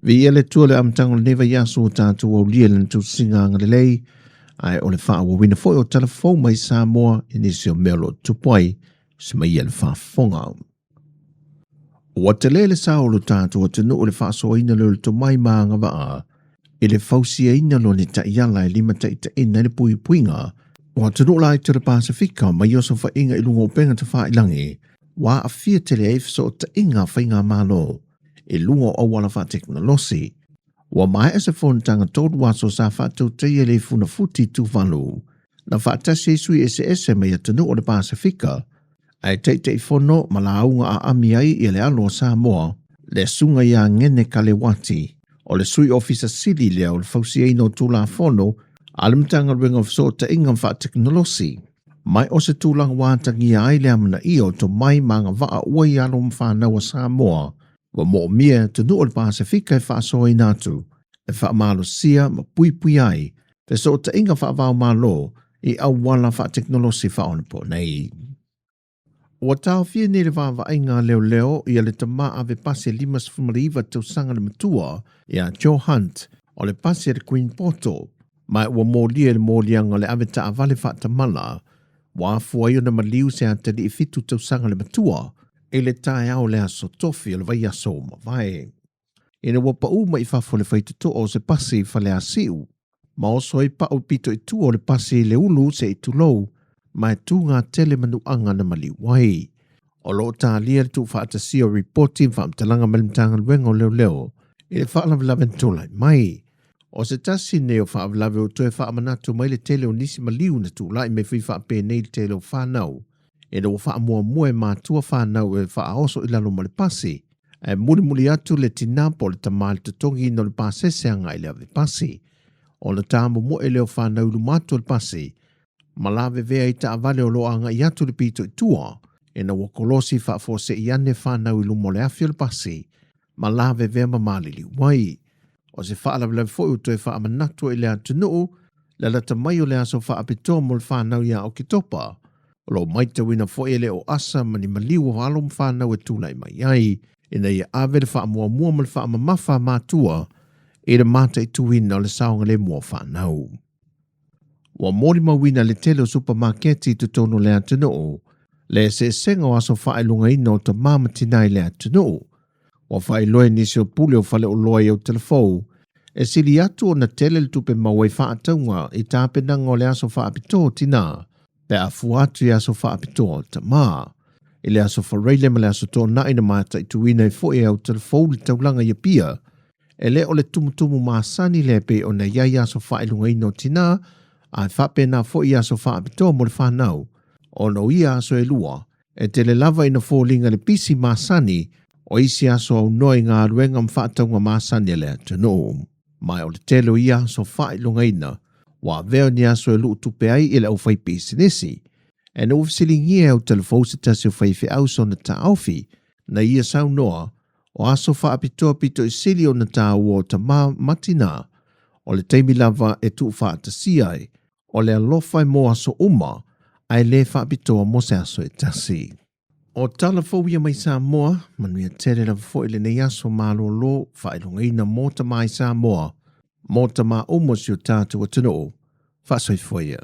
Viia le Atua i le amataga o lenei vaiaso ua tatou aulia i lana tusiga agalelei, ae o le faaauauina foi o tala fou mai Samoa i nisi o mea o lo o tupu ai se mai ia le faafofoga. Ua tele le sao o lo tatou atunuu i le faasoaina lea o le tomai ma agavaa i le fausiaina loa ni taiala e limataitaiina ai le puipuiga o atunuu laiti o le Pasefika mai osofaiga i luga o upega tafailagi ua aafia tele ai fesootaiga a faigamalo i luga o auala faatekonolosi. Ua maea se fonotaga 3 aso sa faatautaia i le Funafuti i Tuvalu, na faatasi ai sui eseese mai atunuu o le Pasefika, ae Taitaifono ma lauga aami ai ia le alo o Samoa, le Susuga ia Ngene Kalewati, o le Sui Ofisa Sili lea o le Fausiaina o Tulafono a le Matagaluega o Fesootaiga ma Faatekonolosi. Mai o se tulaga ua atagia ai le amanaia o tomai ma agavaa ua i alo ma fanau a Samoa, ua moomia e atunuu o le Pasefika e faasoaina atu, e faamalosia ma puipuia ai fesootaiga faava-o-Malo i auala faatekonolosi faaonaponei. Ua taofia nei le vaavaaiga a leoleo ia le tama ave pasi e 59 tausaga le matua ia Joe Hunt o le pasi a le Queen Poto, ma ua molia i le moliaga o le ave taavale faatamala ua afua ai ona maliu se atalii 7 tausaga le matua i le taeao o le aso Tofi o le vaiaso ua mavae. Ina ua pau mai i fafo le faitotoa o se pasi i Faleasiu, ma oso ai pau pito i tua o le pasi i le ulu se i tulou, ma e tūgā tele manuaga na maliu ai. O lo o talia le tuufaatasia o ripoti ma faamatalaga mai le Matagaluega o Leoleo i le faalavelave na tulai mai. O se tasi nei o faalavelave ua toe faamanatu mai le tele o nisi maliu na tulai mai foi faapenei le tele o fanau ina ua faamuamua e matua fanau e faaoso i lalo ma le pasi, ae mulimuli atu le tinā po o le tamā i le totogiina o le pasese agai i le ave pasi. Ona tāmomoe lea o fanau i luma atu o le pasi, ma lavevea i taavale o lo o agai atu le pito i tua, ina ua kolosi faafuasei ane fanau i luma o le afi o le pasi, ma lavevea ma maliliu ai. O se faalavelave foi ua toe faamanatu i le atunuu le lata mai o le aso faapitoa mo le fanau ia Oketopa. O lo o matauina foi e le o asa ma ni maliu o alo ma fanau e tulai mai ai, ina ia ave le faamuamua ma le faamamafa a matua i le mataituina o le saogalemu o fanau. Ua molimauina le tele o supamaketi i totonu o le atunuu le eseesega o aso faailogaina o tamā ma tinā i le atunuu. Ua faailoa e nisi o pule o faleoloa i Aotelefou, e sili atu ona tele le tupe maua i faatauga i tapenaga o le aso faapitoa o tinā pe a fua atu i aso faapitoa o tamā. I le aso Faraile ma le aso Toonai na mataituina ai foi e Aotelefou le taulaga i Apia, E le o le tumutumu masani lea e pei ona i ai aso faailogaina o tinā, ae faapena foi i aso faapitoa mo le fanau, ona o ia aso e lua, e tele lava ina foliga le pisi masani o isi aso aunoa i galuega ma faatauga masani a le atunuu. Ma o le tele o ia aso faailogaina ua avea o ni aso e luutupe ai i le aufaipisinisi. E na ua fesiligia e Autelefou se tasi o faifeau sona taofi, na ia saunoa, O aso faapitoa pito i sili ona tāua o tamā ma tinā, o le taimi lava e tuufaatasia ai, o le alofa e mō aso uma, ae le faapitoa mo se aso e tasi. O tala fou ia mai Samoa, manuia tele lava foi lenei aso malōlō faailogaina mō tamā i Samoa, mō tamā uma o si o tātou atunuu. Faasoifua ia.